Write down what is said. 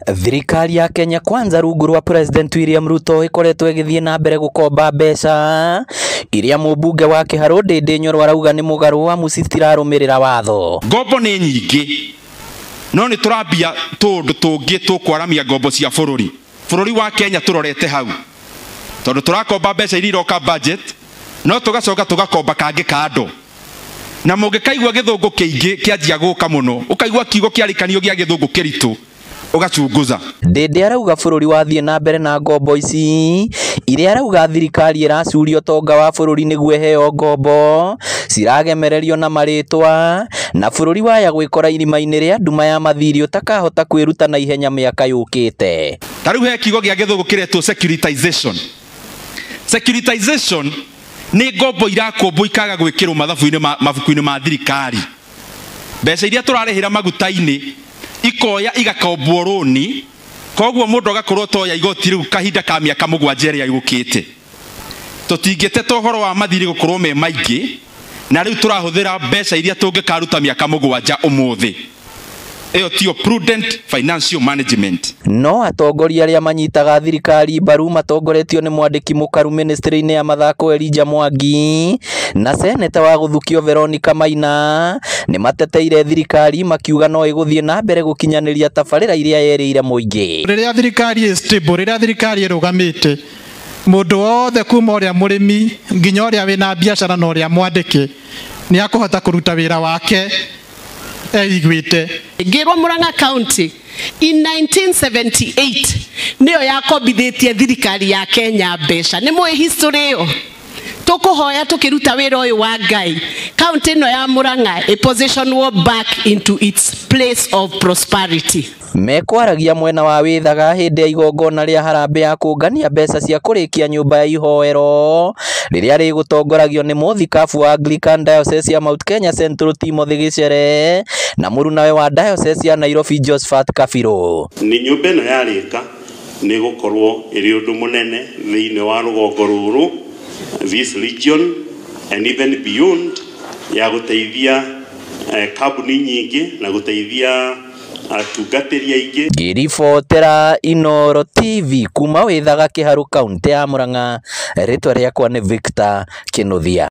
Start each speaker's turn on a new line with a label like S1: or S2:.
S1: Thirikari ya Kenya Kwanza rungu rwa President William Ruto ĩkoretwo ĩgĩthiĩ na mbere gũkomba mbeca iria mũmbunge wa Kĩharũ Ndĩndĩ Nyoro arauga nĩ mũgarũ amu citirarũmĩrĩra watho.
S2: Ngombo nĩ nyingĩ no nĩ tũrambia tũndũ tũngĩ tũkwaramia ngombo cia bũrũri. Bũrũri wa Kenya tũrorete hau tondũ tũrakomba mbeca iria iroka budget no tũgacoka tũgakomba kangĩ kando. Na mũngĩkaigua gĩthũngũ kĩingĩ kĩanjia gũka mũno, ũkaigua kiugo kĩarĩkanio gĩa gĩthũngũ kĩritũ, ũgachunguza.
S1: Ndĩndĩ arauga bũrũri wathiĩ na mbere na ngombo ici iria arauga thirikari ĩracuria ũtonga wa bũrũri nĩguo ĩheo ngombo ciragemererio na marĩtwa na bũrũri waya gwĩkora irima-inĩ rĩa nduma ya mathirĩ ũtakahota kwĩruta na ihenya mĩaka yũkĩte.
S2: Ta rĩu he kiugo gĩa gĩthũngũ kĩretwo securitization. Securitization nĩ ngombo irakombwo ikaga gwĩkĩrwo mathabu-inĩ mabuku-inĩ ma thirikari. Mbeca iria tũrarĩhĩra maguta-inĩ ikoya igakombwo rũni, koguo mũndũ agakorwo toya igoti rĩu kahinda ka mĩaka 7 ĩrĩa yũkĩte. Tũtingĩteta ũhoro wa mathirĩ gũkorwo me maingĩ, na rĩu tũrahũthĩra mbeca iria tũngĩkaruta mĩaka 7 ũmũthĩ. Ĩyo tiyo prudent financial management.
S1: No atongoria arĩa manyitaga thirikari mbaru matongoretio nĩ mwandĩki mũkaru ministry-inĩ ya mathako Elijah Mwangi na seneta wa gũthukio Veronica Maina nĩ mateteire thirikari makiuga no ĩgũthiĩ na mbere gũkinyanĩria tabarĩra iria yerĩire mũingĩ.
S3: Rĩrĩa thirikari ĩ stable, rĩrĩa thirikari ĩrũgamĩte, mũndũ wothe kuma ũrĩa mũrĩmi nginya ũrĩa wĩna biacara na ũrĩa mwandĩke nĩ akũhota kũruta wĩra wake eiguĩte.
S4: Ngĩrwo Murang'a County in 1978 nĩyo yakombithĩtie thirikari ya Kenya mbeca. Nĩ mũĩ history ĩyo? Tũkũhoya tũkĩruta wĩra ũyũ wa Ngai, county ĩno ya Murang'a ĩ positionwo back into its place of prosperity.
S1: Mekwaragia mwena wa Wĩthaga hĩndĩ ya igongona rĩa harambee ya kũngania mbeca cia kũrĩkia nyũmba ya ihoero rĩrĩa rĩgũtongoragio nĩ mũthikabu wa Anglican Diocese ya Mount Kenya Central Timothy Gĩcere na mũrunawe wa Diocese ya Nairobi Josephat Kabirũ.
S5: Nĩ nyũmba ĩno yarĩka nĩ gũkorwo ĩrĩ ũndũ mũnene thĩinĩ wa rũgongo rũrũ, this region and even beyond, ya gũteithia kambuni nyingĩ na gũteithia atungatĩri aingĩ.
S1: Ngĩribotera Inooro TV kuma Wĩthaga Kĩharũ kaunti ya Murang'a, rĩtwa rĩakwa nĩ Victor Kĩnuthia.